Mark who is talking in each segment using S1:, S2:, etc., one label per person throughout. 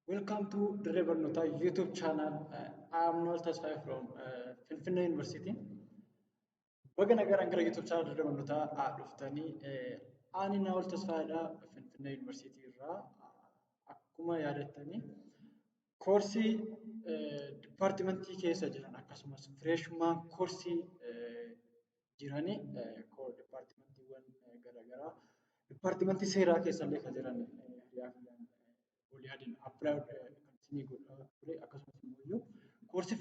S1: Welcome to Dirree Barnootaa YouTube channel. I am Noel Tasfaye from Finfinnee University. Baga nagaan gara YouTube channel Dirree Barnootaa dhuftanii. Ani Noel Tasfayeedha, Finfinnee University irraa. Akkuma yaadattanii, koorsii dipaartimentii keessa jiran akkasumas freshman koorsii jiranii, dipaartimentiiwwan garaagaraa, dipaartimentii seeraa keessa illee kan jiran walii yaadin apply kan isinii godhaa ture. Akkasumas immoo koorsii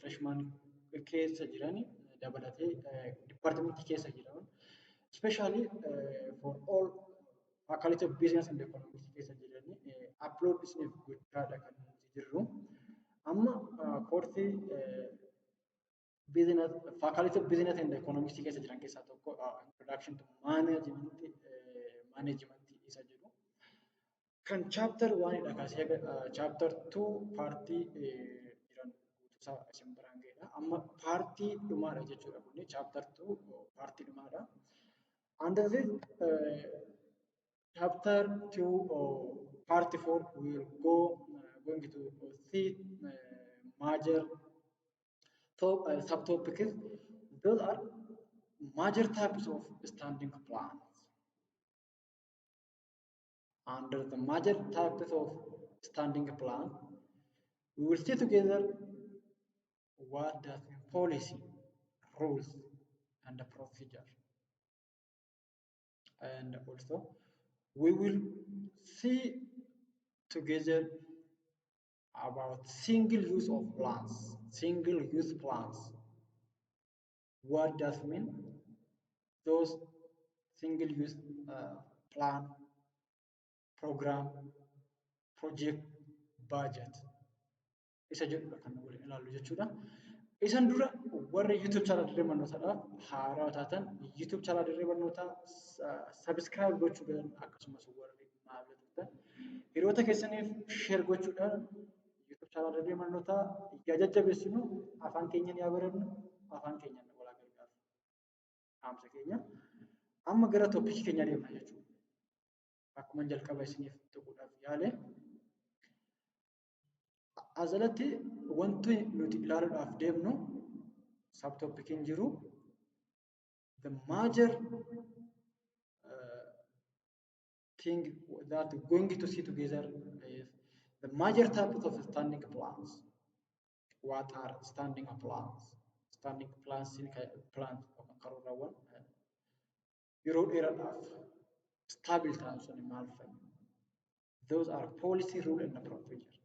S1: freshman keessa jiran dabalatee dipaartimentii keessa jiran, especially for all faculty of business and economics keessa jiran upload isiniif gochaadha kan nuti jirru. Amma koorsii business faculty of business and economics keessa jiran keessaa tokko introduction to management isa jedhu kan chapter 1dha kaasee chapter 2 partii jiran guutuusaa isin biraan ga'edha. Amma partii dhumaadha jechuudha, kuni chapter 2 partii dhumaadha. Under this chapter 2 part 4, we will go going to see major subtopics. Those are major types of standing plans. Under the major types of standing plan, we will see together what does mean policy, rules, and the procedure. And also, we will see together about single use of plans, single use plans. What does mean those single use plan, program, project, budget isa jedhudha kan waliin ilaallu jechuudha. Isan dura warri YouTube channel Dirree Barnootaadhaaf haarawaa taatan, YouTube channel Dirree Barnootaa subscribe gochuudhaan, akkasumas warri maamila turtan hiriyoota keessaniif share gochuudhaan YouTube channel Dirree Barnootaa yaa jajjabeessinu, afaan keenyan yaa barannu, afaan keenyan wal haa gargaaru. Dhaamsa keenya. Amma gara topicii keenyaa deemna jechuudha. Akkuma jalqaba isiniif tuquudhaaf yaale, asalatti wanti nuti ilaaluudhaaf deemnu, subtopiciin jiru, the major thing that we're going to see together is the major types of standing plans. What are standing plans? Standing plans, plans yookaan karoorawwan yeroo dheeraadhaaf stable ta'an sun maal fa'i? Those are policy, rule and procedure.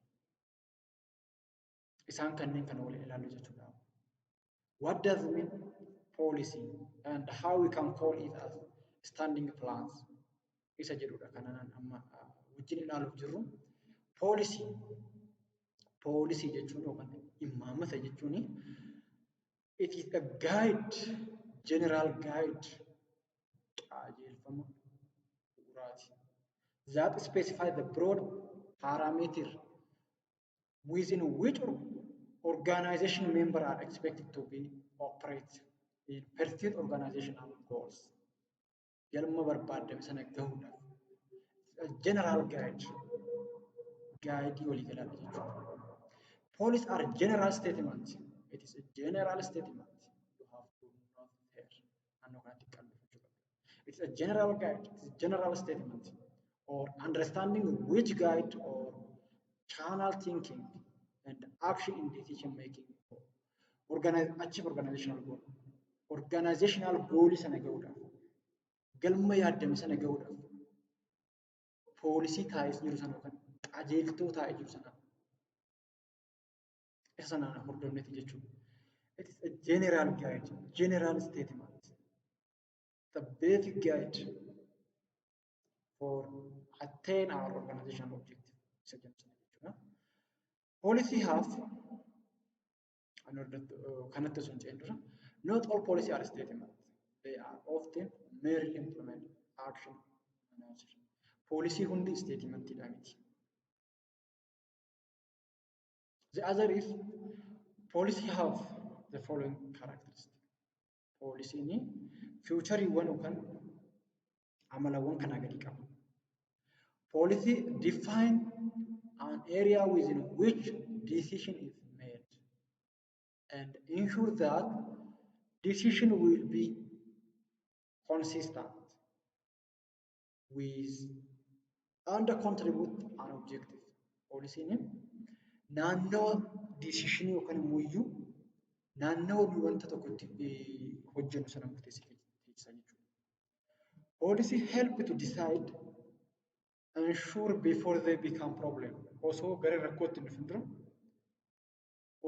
S1: Isaan kanneen kana waliin ilaallu jechuudha. What does mean policy and how we can call it as standing plans isa jedhudha kanaan amma wajjin ilaaluuf jirru. Policy jechuun yookaan imaammata jechuun, it is a guide, general guide, qajeelfama bu'uuraati. That specify the broad parameter within which organization member are expected to be operate in pursuit organizational goals. Galma barbaadame sana gahuudhaaf. General guide, guide waliigalaadha jechuudha. Policy are general statement. It is a general statement. You have to note here. Naannoo kanatti qalbifachuu qabdu. It's a general guide. It's a general statement or understanding which guide or channel thinking and action in decision making. Organize, achieve organizational goal. Organizational goal sana gahuudhaaf, galma yaaddame sana gahuudhaaf, policy taa'ee jiru sana yookaan qajeeltoo taa'ee jiru sana isa sanaan hordofneeti jechuudha. It is a general guide, general statement, the basic guide for attain our organizational objective isa jedhu sana jechuudha. Policy have in order to, kanatti osoo hin ce'in dura, not all policy are statements. They are often merely implement action manager. Policy hundi statementiidha miti. The other is policy have the following characteristics. Policyn featureiiwwan yookaan amalawwan kanaa gadi qaba. Policy define An area within which decision is made and ensure that decision will be consistent with and contribute an objective. Policyn naannawa decision yookaan immoo iyyuu naannawa wanta tokko itti hojjennu sana murteessee jechuudha. Policy help to decide, ensure before they become problem. Osoo gara rakkootti hin dhufin dura,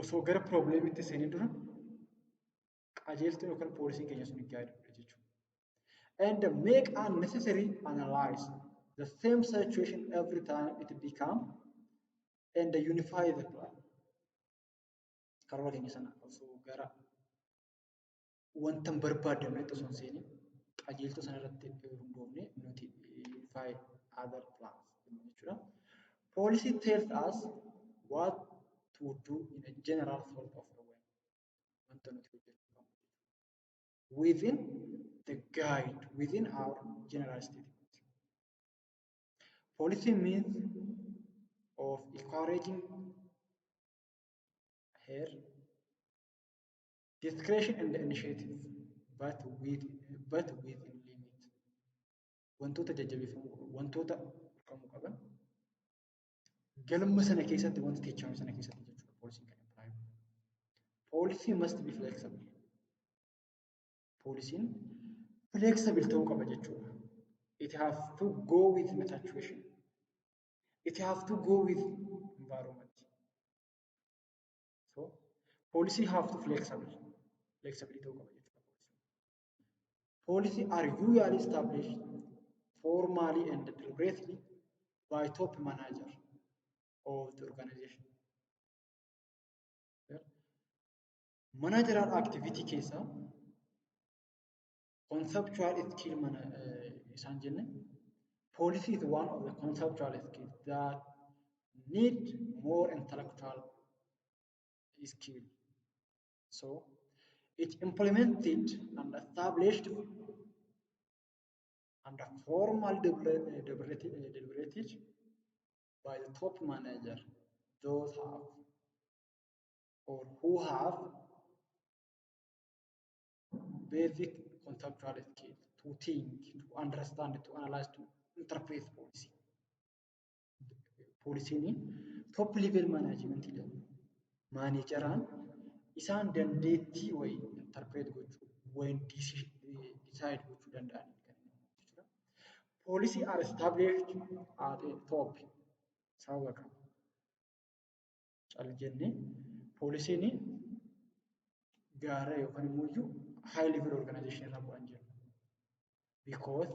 S1: osoo gara problemitti seenin dura, qajeeltoo yookaan policyn keenya sun guide godha jechuudha. And make unnecessary analyze the same situation every time it become and unify the plan. Karoora keenya sana osoo gara wanta hin barbaadamnetti osoo hin seenin, qajeeltoo sana irratti hundoofne nuti unify other plans jechuudha. Policy tells us what to do in a general sort of a way. Wanta nuti hojjechuu qabnu within the guide, within our general statement. Policy means of encouraging here discretion and initiative, but within limit. Wantoota jajjabeeffamuu qaban, wantoota dhorkamuu qaban, galma sana keessatti, wanta teechame sana keessatti jechuudha policyn kan apply. Policy must be flexible. Policyn flexible ta'uu qaba jechuudha. It have to go with the situation. It have to go with environment. So policy have to flexible. Flexible ta'uu qaba jechuudha. Policy are usually established formally and deliberately by top manager of the organization. Yeah. Managerial activity keessaa conceptual skill mana isaan jenne, policy is one of the conceptual skills that need more intellectual skill. So it implemented and established and formal deliberated by the top manager, those have or who have basic conceptual skill to think, to understand, to analyze, to interpret policy. Policyn top level management jedhamu. Manageraan isaan dandeettii wayii interpret gochuu, wayin decide gochuu danda'an jechuudha. Policy are established at a top sababa qaba. Cal jennee policyn gaara yookaan immoo iyyuu high level organization irraa bu'an jennu. Because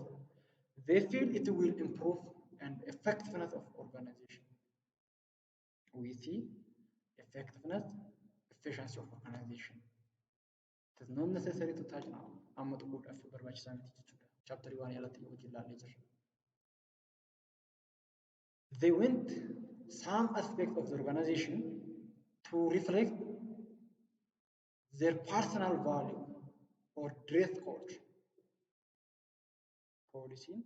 S1: they feel it will improve and effectiveness of organization. We see effectiveness, efficiency of organization. It is not necessary to touch now. Amma tuquudhaaf barbaachisaa miti jechuudha. Chapter waan alatti hojii ilaallee jirra. They want some aspect of the organization to reflect their personal value or dress code. Policyn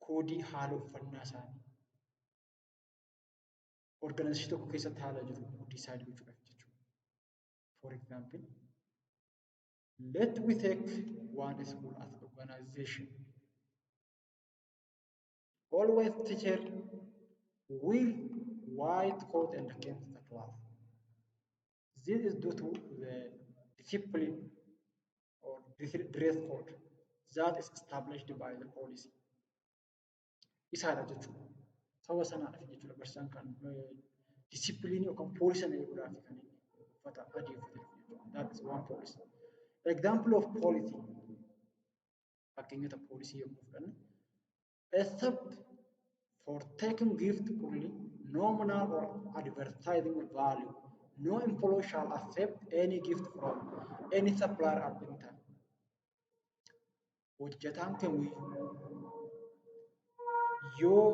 S1: koodii haala uffannaa isaanii organization tokko keessatti haala jiru decide gochuudhaaf jechuudha. For example, let we take one school as organization. Always teacher wear white coat and came to the class. This is due to the discipline or dress code that is established by the policy. Isaadha jechuudha. Saba sanaadhaaf jechuudha barsiisaan kan discipline yookaan policy sana eeguudhaaf kan inni uffata adii uffatee dhufu jechuudha. That is one policy. Example of policy. Fakkeenyota policy yommuu fudhanne, except for taking gift purely nominal or advertising value, no employee shall accept any gift from any supplier at any time. Hojjetaan kamiyyuu yoo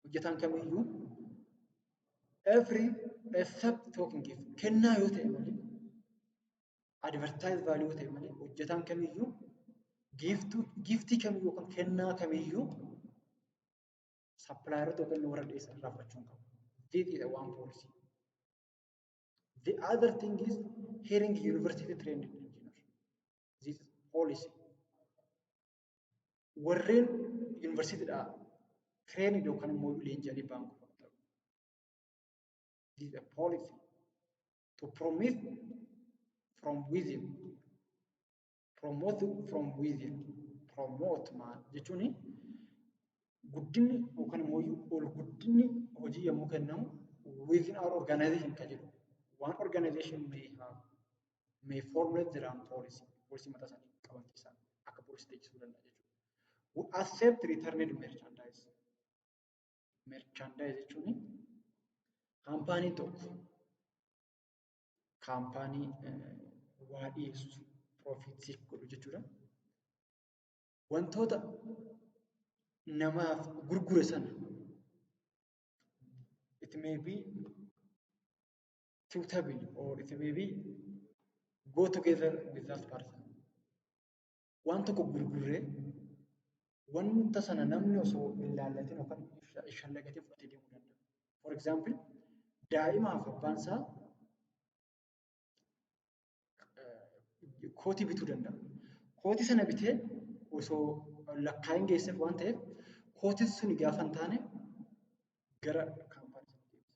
S1: hojjetaan kamiyyuu every except token gift, kennaa yoo ta'e malee, advertise value yoo ta'e malee, hojjetaan kamiyyuu giftii kamiyyuu yookaan kennaa kamiyyuu Supplieroota yookaan warra dhiyeessan irraa fudhachuu hin qabu. This is a one policy. The other thing is hiring university trained engineer. This is policy. Warreen yuunivarsiitiidhaa trained yookaan immoo leenji'anii ba'an qofa ta'u. This is a policy to promise from within. Promote from within. Promote maal jechuuni, guddinni yookaan immoo ol guddinni hojii yommuu kennamu within our organization kan jedhu, one organization may formulate their own policy. Policy mataa isaanii qaban keessaa akka policy teechisuu danda'a jechuudha. We accept returned merchandise. Merchandise jechuun kaampaaniin tokko kaampaanii waa dhiyeessu, profit godhu jechuudha. Wantoota namaaf gurgure sana, it may be suitable or it may be go together with that person. Waan tokko gurgurree wanta sana namni osoo hin laallatin yookaan hin shallagatin fudhatee deemuu danda'a. For example, daa'imaaf abbaan isaa kootii bituu danda'a. Kootii sana bitee osoo lakkaa'in geesseef waan ta'eef, kootiin suni gaafa hin taane gara kaampaanii sanatti deebisa.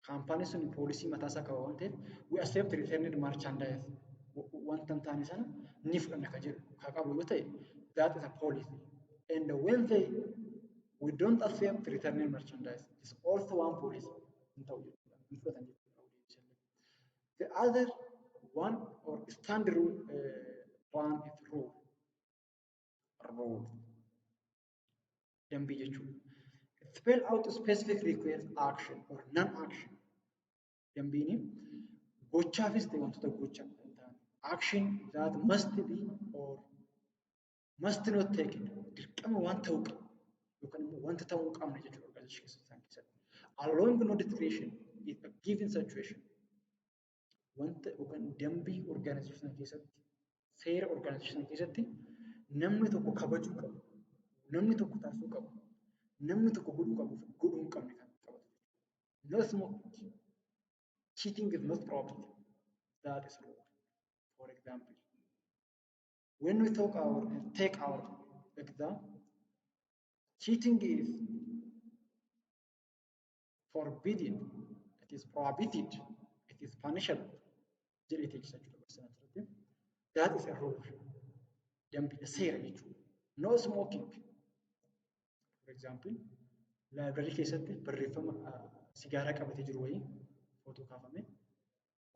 S1: Kaampaaniin sun policy mataasaa qaba waan ta'eef, we accept returned merchandise, wanta hin taane sana ni fudhanna kan jedhu kan qabu yoo ta'e, that is a policy. And when they we don't accept returned merchandise is also one policy, hin ta'u jechuudha. Hin fudhatan jechuudha. The other one or standard one is rule. Rule. Dambii jechuudha. Spell out specific request action or non-action. Dambiin gochaafis ta'e wantoota gocha hin taane. Action that must be or must not taken. Dirqama waan ta'uu qabu yookaan immoo wanta ta'uu hin qabne jechuudha organization keessatti. Allowing no discretion in a given situation. Wanta yookaan dambii organization keessatti, seera organization keessatti namni tokko kabajuu qabu, namni tokko taasisuu qabu, namni tokko godhuu qabu fi godhuu hin qabne kan qabatu jechuudha. No smoking. Cheating is not prohibited. That is rule. For example, when we talk our take our exam, cheating is forbidden, it is prohibited, it is punishable jedhee teechisa jechuudha barsiisaan asirratti. That is a rule. Dambiidha, seera jechuudha. No smoking. For example, library keessatti barreeffama sigaaraa qabatee jiru wayii footoo kaafame,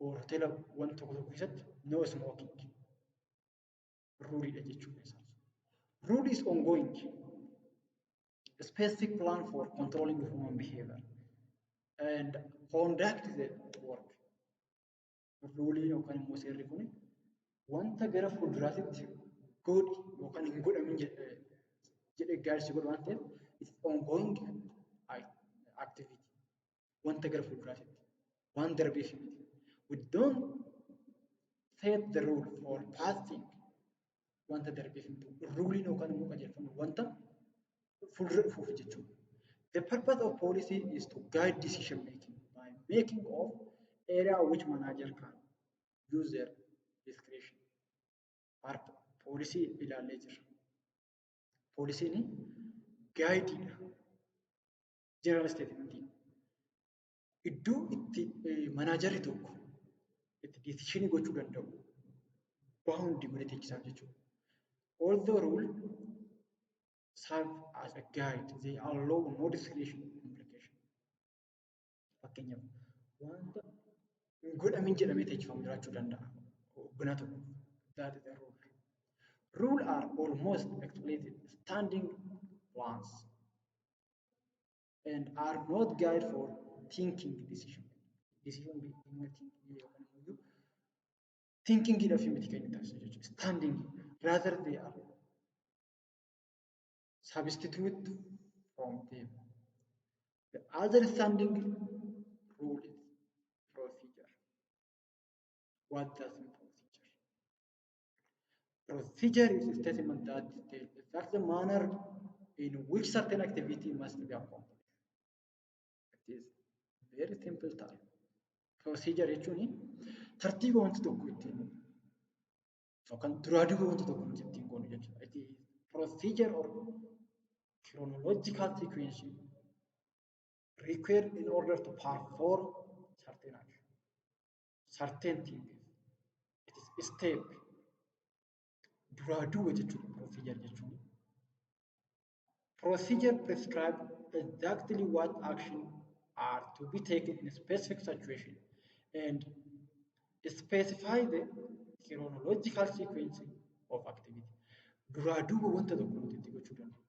S1: hoteela wanta tokko tokko keessatti no smoking ruleiidha jechuudha isaan. Rule is ongoing. A specific plan for controlling human behavior and conduct the work. Ruleiin yookaan immoo seerri kun wanta gara fuulduraatitti godhi yookaan hin godhamin jedhee gaarsi godhu waan ta'eef, it's ongoing activity. Wanta gara fuulduraatitti waan darbeef miti. We don't set the rule for passing, wanta darbeef miti. Ruleiin yookaan immoo qajeelfamni wanta fuuldura dhufuuf jechuudha. The purpose of policy is to guide decision making by making of area which manager can use their discretion. Policy ilaallee jirra. Policyn guideiidha. General statementii. Iddoo itti managerri tokko itti decisionii gochuu danda'u bound godhee teechisaaf jechuudha. Although rule serve as a guide, they allow no discretion implication. Fakkeenyaaf, wanta hin godhamin jedhamee teechifamu jiraachuu danda'a. Hoogganaa tokko. That is a rule. Rule are almost explicit standing plans and are not guide for thinking decision. Decision making yookaan immoo thinking dhaaf miti kan inni taasisu jechuudha. Standing, rather they are substitute from them. The other standing rule is procedure. What does mean procedure? Procedure is a statement that details exact the manner in which certain activity must be accomplished. It is very simple term. Procedure jechuun tartiiba wanti tokko ittiin yookaan duraa duuba wanti tokko nuti ittiin goonu jechuudha. It is procedure or chronological sequence required in order to perform certain action, certain things. It is step. Duraa duuba jechuudha procedure jechuun. Procedure prescribe exactly what action are to be taken in a specific situation and specify the chronological sequence of activity. Duraa duuba wanta tokko nuti itti gochuu dandeenya.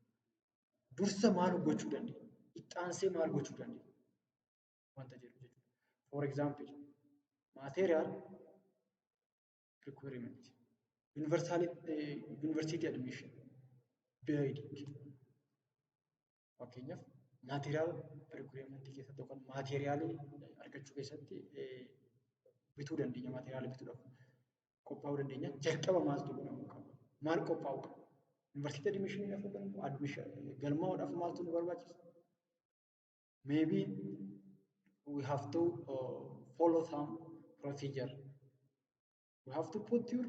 S1: Dursa maal gochuu dandeenya? Itti maal gochuu dandeenya? Wanta jedhu jechuudha. For example, material requirement, universal, university admission, bidding. Fakkeenyaaf, material requirement keessatti yookaan maateriyaalii argachuu keessatti bituu dandeenya. Maateriyaalii bituudhaaf qophaa'uu dandeenya. Jalqaba maaltu godhamuu qaba? Maal qophaa'uu qaba? Yuunivarsiitii admissioniidhaaf yookaan galmaa'uudhaaf maaltu nu barbaachisa? Maybe we have to follow some procedure. We have to put your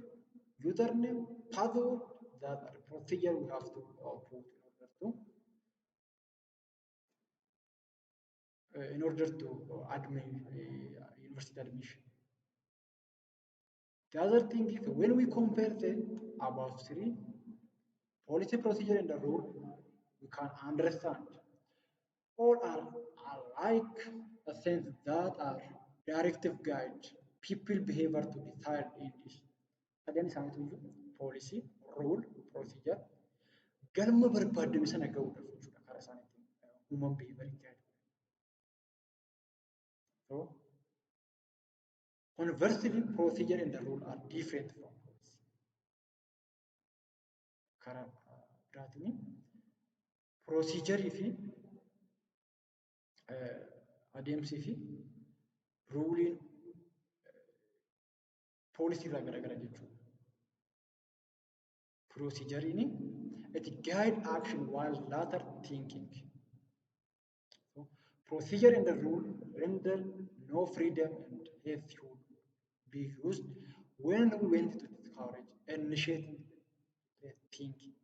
S1: username, password, that are procedure we have to put in order to admit university admission. The other thing is, when we compare the above three, policy, procedure, and the rule, we can understand all are alike a sense that are directive guide people behavior to decide in this. Sadan isaaniitu iyyuu, policy, rule, procedure, galma barbaadame sana gahuudhaaf jechuudha karaa isaan ittiin human behavior guide. So conversely, procedure and the rule are different from policy. Karaa biraatiin procedure fi adeemsii fi ruleiin policy irraa garagara jechuudha. Procedureiin it guide action while later thinking. So, procedure and the rule render no freedom and hence should be used when we want to discourage initiating the thinking.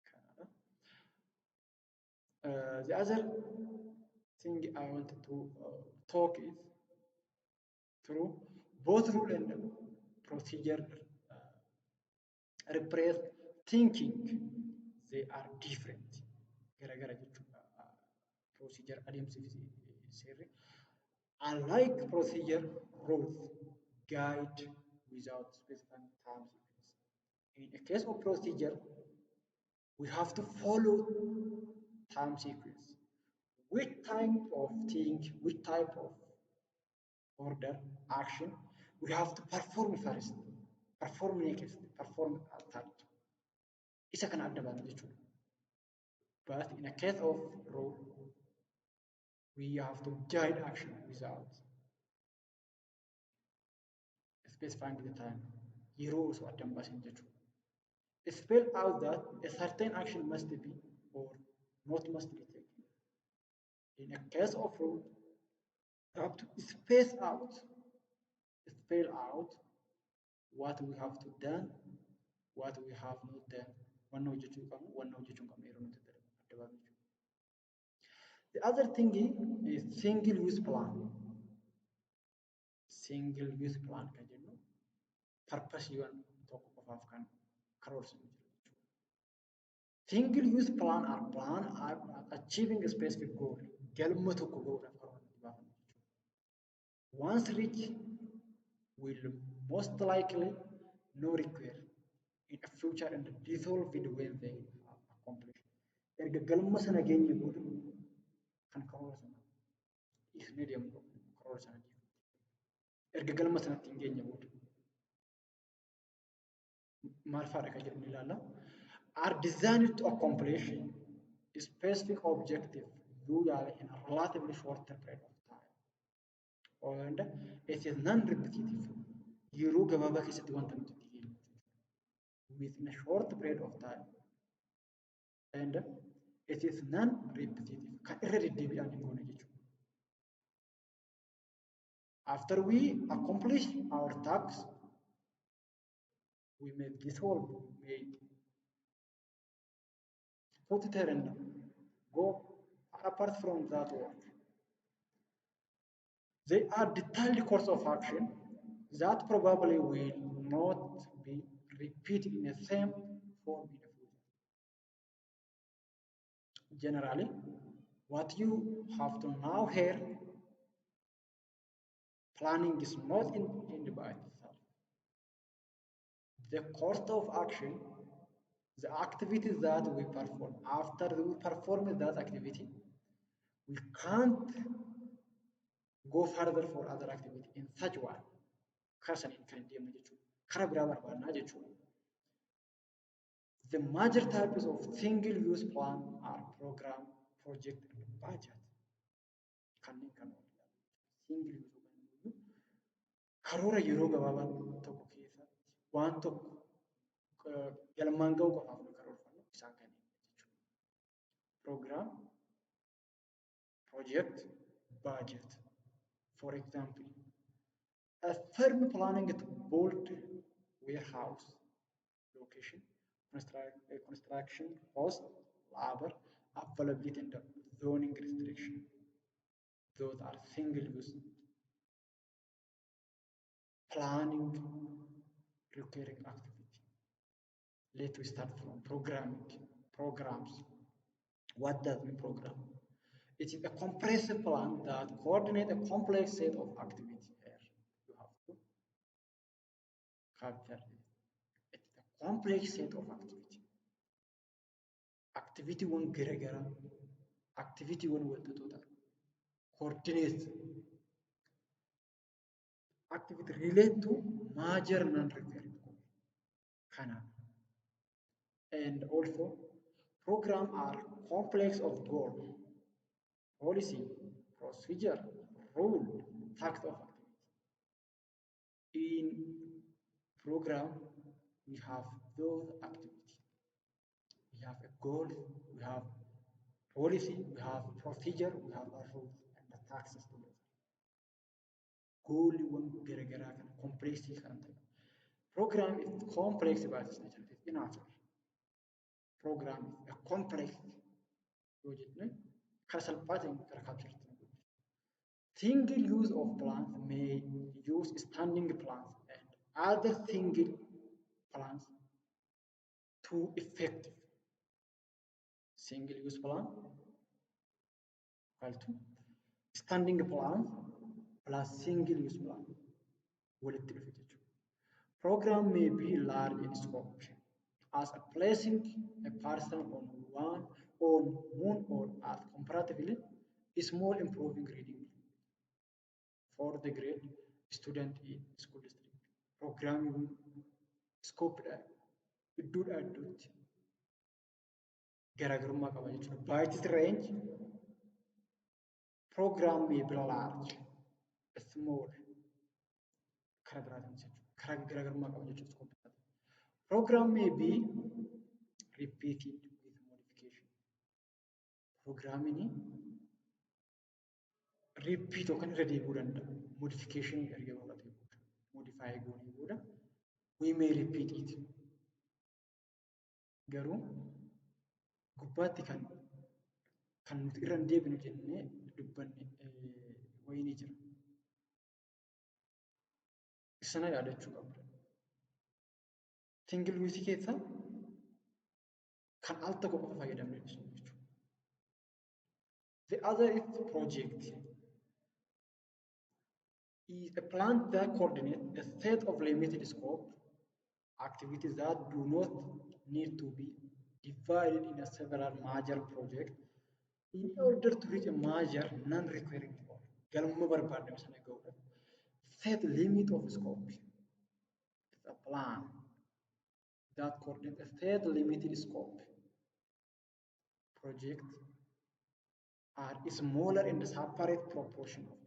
S1: Kanaadha. The other thing I wanted to talk is through both rule and procedure repress thinking, they are different. Garagara jechuudha. Procedure, adeemsi fi seerri. Unlike procedure, rules guide without specifying time sequence. In a case of procedure, we have to follow time sequence. Which type of thing, which type of order, action we have to perform first, perform next, perform third. Isa kana adda baafna jechuudha. But in a case of rule, we have to guide action without specifying the time. Yeroo osoo adda hin baasin jechuudha. Spell out that a certain action must be or not must be taken. In a case of rule, you have to space out, spell out what we have to done, what we have not done. Wanna hojjechuu qabnu, wanna hojjechuu hin qabne yeroo nuti adda baafnu jechuudha. The other thing is single use plan. Single use plan kan jennu purposeiiwwan tokko qofaaf kan karoorsinu jira jechuudha. Single use plan are plan are achieving a specific goal. Galma tokko gahuudhaaf karoora nuti baafannu jechuudha. Once reached, will most likely no require in a future and dissolved when they are accomplished. Erga galma sana geenye booda kan karoora sana dhiisnee deemnu karoora sana diiguu. Erga galma sanatti hin geenye booda maal fa'aadha kan jedhu ni ilaalla. Are designed to accomplish a specific objective, usually in a relatively short period of time. And it is non-repetitive. Yeroo gabaabaa keessatti wanta nuti itti geenyu jechuudha. Within a short period of time. And it is non-repetitive. Kan irra deddeebiidhaan hin goone jechuudha. After we accomplish our task, we may dissolve, we may put it here and go apart from that work. They are detailed course of action that probably will not be repeated in the same form in the future. Generally, what you have to know here, planning is not in end by itself. The course of action, the activities that we perform, after we perform that activity, we can't go further for other activity in such one. Karaa saniin kan hin deemne jechuudha. Karaa biraa barbaadnaa jechuudha. The major types of single-use plan are program, project, and budget. Kanneen kan single use yookaan karoora yeroo gabaabaa tokko keessatti waan tokko galmaan ga'uu qofaaf nu karoorfannu isaan kanneen jechuudha. Program, project, budget. For example, a firm planning to build warehouse, location, construction cost, labor, availability, and zoning restriction. Those are single-use planning recurring activity. Let we start from programming, programs. What does mean program? It is a comprehensive plan that coordinates a complex set of activities. Here you have to capture it. It is a complex set of activity. Activitywwan garaagaraa, activitywwan walxaxoo ta'an, coordinate activity relate to major non-recurring goal. Kanaaf. And also program are complex of goal, policy, procedure, rule, fact of activity. In program, we have those activity. We have a goal, we have policy, we have procedure, we have a rules and the tasks together. Goaliiwwan garaagaraa kana complexii kan ta'e. Program is complex by its nature. It is enough. Program is a complex yoo jenne karaa salphaatiin gara capturetti nu godhu. Single use of plans may use standing plans and other single plans to effective. Single use plan equal to standing plan plus single use plan walitti dhufe jechuudha. Program may be large in scope as a placing a person on one on moon or as comparatively small improving reading for the grade student in school district. Programming scope iddoodhaa iddootti garaagarummaa qaba jechuudha. By its range, program may be large, small, karaa biraatiin jechuudha. Karaa garaagarummaa qaba jechuudha scope. Program may be repeated with modification. Programming repeat yookaan irra deebi'uu danda'a. Modification erga godhatee booda. Modify goonee booda we may repeat it. Garuu gubbaatti kan nuti irra hin deebinu jennee dubbanne wayii ni jira. Sana yaadachuu qabda. Single use keessa kan al tokko qofa fayyadamnee dhisnu jechuudha. The other is project. Is a plan that coordinates a set of limited scope activities that do not need to be divided in a several major projects in order to reach a major non-recurring goal. Galma barbaadame sana gahuudhaaf. Set limit of scope. It's a plan that coordinates a set limited scope. Project are smaller and separate proportion of program.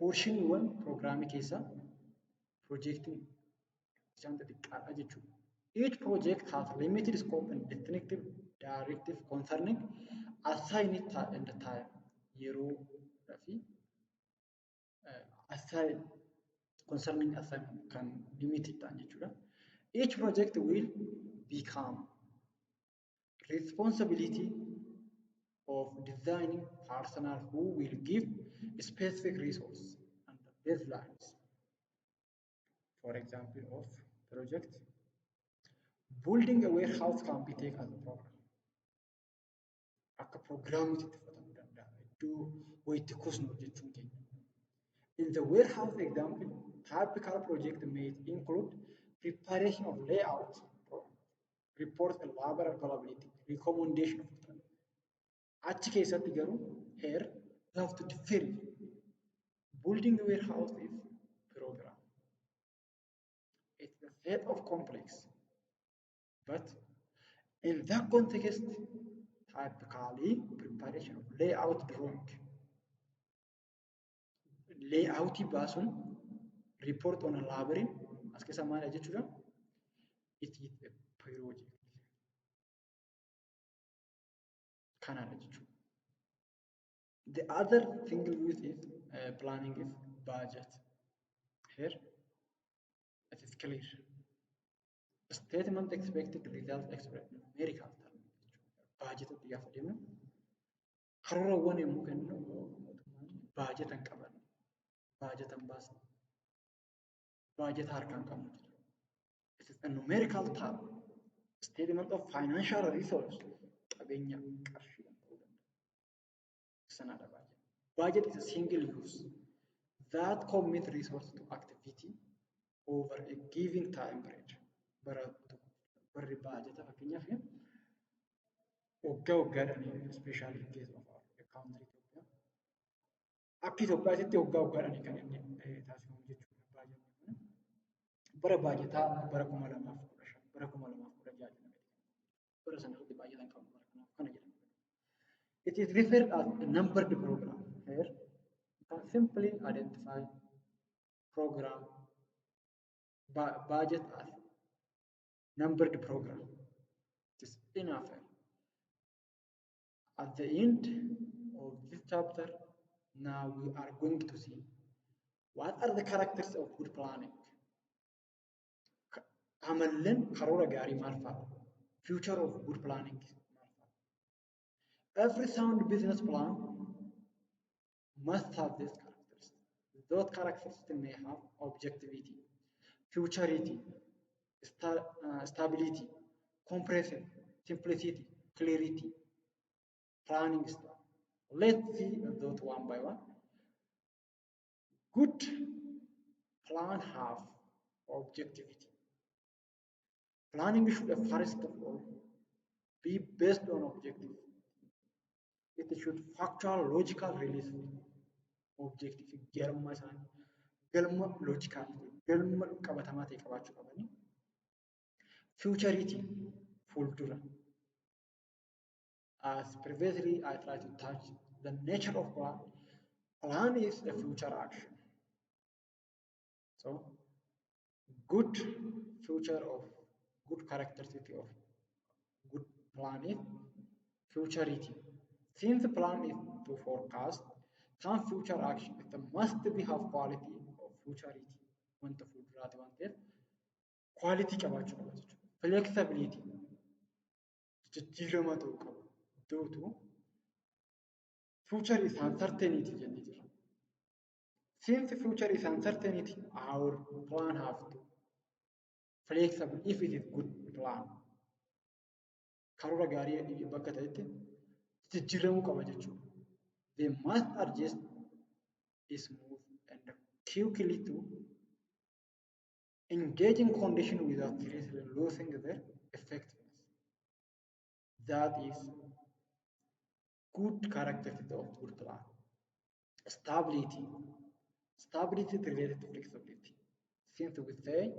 S1: Portioniiwwan programii keessaa projectiin isaan xixiqqaadha jechuudha. Each project has limited scope and distinctive directive concerning assigned and time. Yeroo fi assign concerning assignment kan limited ta'an jechuudha. Each project will become responsibility of designing personnel who will give specific resource and baselines. For example of project, building a warehouse can be taken as a program. Akka programmiitti itti fudhatamuu danda'a. Iddoo wayitti kuusnu jechuun keenya. In the warehouse example, typical project may include preparation of layout, report and labor availability, recommendation of achi keessatti garuu here you have to differ. Building a warehouse is program. It's a set of complex, but in that context, typically preparation of layout drawing. Layoutii baasuun, report on a labor as keessa maal jechuudha? It is a project. Kanaadha jechuudha. The other single use is planning is budget. Here it is clear. Statement expected result expressed in numerical term jechuudha. Baajetatti gaafa deemnu, karoorawwan yommuu kennu, mootummaan baajeta hin qaban, baajeta hin baasne, baajeta harkaa hin qabnu jedha. It is a numerical term. Statement of financial resource, qabeenya qarshiidhaan ta'uu danda'a. Sanaadha baajeta. Budget is a single use that commit resource to activity over a given time period. Bara tokko barri baajata fakkeenyaaf waggaa waggaadhaan, especially in case of our country Itoophiyaa. Akka Itoophiyaatti waggaa waggaadhaan kan inni taasifamu jechuudha baajanni kun. Bara baajataa bara 2015, bara 2016 jedhamee bara sana irratti baajata hin qabnu, bara kanaaf kana jedhama. It is referred as a numbered program. Here you can simply identify program budget as numbered program. It is enough. At the end of this chapter, now we are going to see what are the characters of good planning. Amalleen karoora gaarii maal fa'a? Feature of good planning maal fa'a? Every sound business plan must have these characteristics. Those characteristics may have objectivity, futurity, stability, comprehensive, simplicity, clarity, planning style. Let's see those one by one. Good plan have objectivity. Planning should first of all be based on objective. It should factual, logical, realistic. Objective galma isaanii galma logical, galma qabatamaa ta'e qabaachuu qabani. Futurity, fuuldura. As previously I tried to touch the nature of plan. Plan is a future action. So good feature of good characteristic of good plan is futurity. Since the plan is to forecast some future action, it must be have quality of futurity. Wanta fuulduraati waan ta'eef quality qabaachuu qaba jechuudha. Flexibility, jijjiirama ta'uu qaba. Iddootu future is uncertainty jennee jirra. Since future is uncertainty, our plan have to flexible if it is good plan. Karoora gaarii bakka ta'etti jijjiiramuu qaba jechuudha. They must adjust smooth and quickly to changing condition without seriously losing their effectiveness. That is good characteristic of good plan. Stability. Stability is related to flexibility. Since we say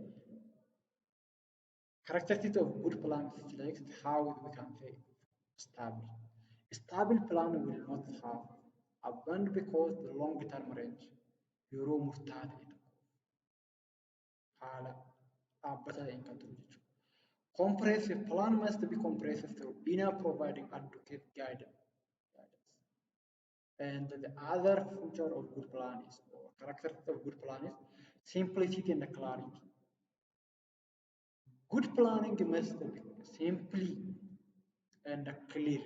S1: characteristics of good plan select, how we can say stable. Stable plan will not have abandoned because the long term range, yeroo murtaa'aa ta'e tokko haala dhaabbataa ta'een kan turu jechuudha. Comprehensive plan must be comprehensive through enough providing adequate guidance. And the other feature of good plan is, or characteristic of good plan is, simplicity and clarity. Good planning must be simply and clear.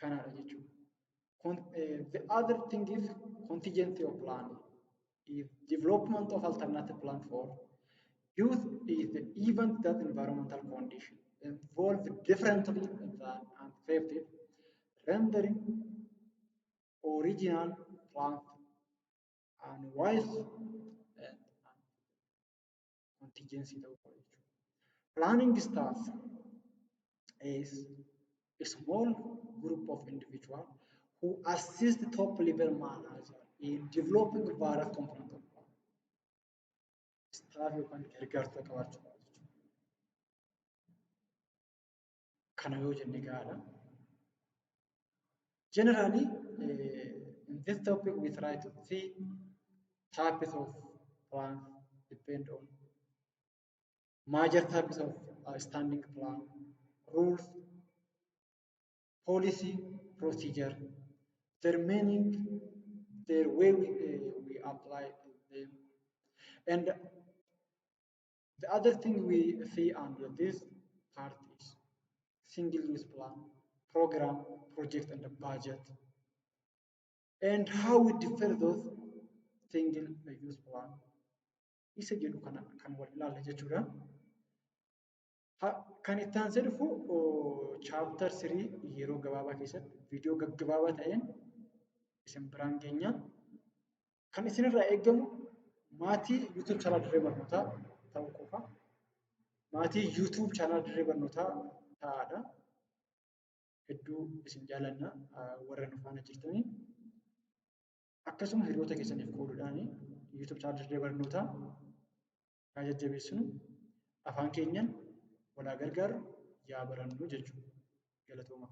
S1: Kanaadha jechuudha. The other thing is contingency of planning is development of alternative plan for use is the event that environmental condition evolve differently than anticipated, rendering original plans unwise and contingency ta'uu qaba jechuudha. Planning staff is a small group of individuals who assist top level manager in developing various components of plan. Staff yookaan gargaartota qabaachuu qaba jechuudha. Kana yoo jenne gahaadha. Generally, in this topic we try to see types of plans depend on major types of standing plan, rules, policy, procedure, their meaning, their way we apply them. And the other thing we see under this part is single-use plan, program, project, and the budget, and how we differ those single-use plan. Isa jedhu kana kan wal ilaalle jechuudha. Kan itti aansee dhufu chapter 3 yeroo gabaabaa keessatti viidiyoo gaggabaabaa ta'een isin biraan geenya. Kan isinirraa eegamu maatii YouTube channel Dirree Barnootaa ta'uu qofa. Maatii YouTube channel Dirree Barnootaa ta'aadha. Hedduu isin jaalanna warra nu faana jirtanii. Akkasuma hiriyoota keessaniif qooduudhaan YouTube channel Dirree Barnootaa haa jajjabeessinu. Afaan keenyaan wal haa gargaarru, yaa barannu jechuudha. Galatoomaa.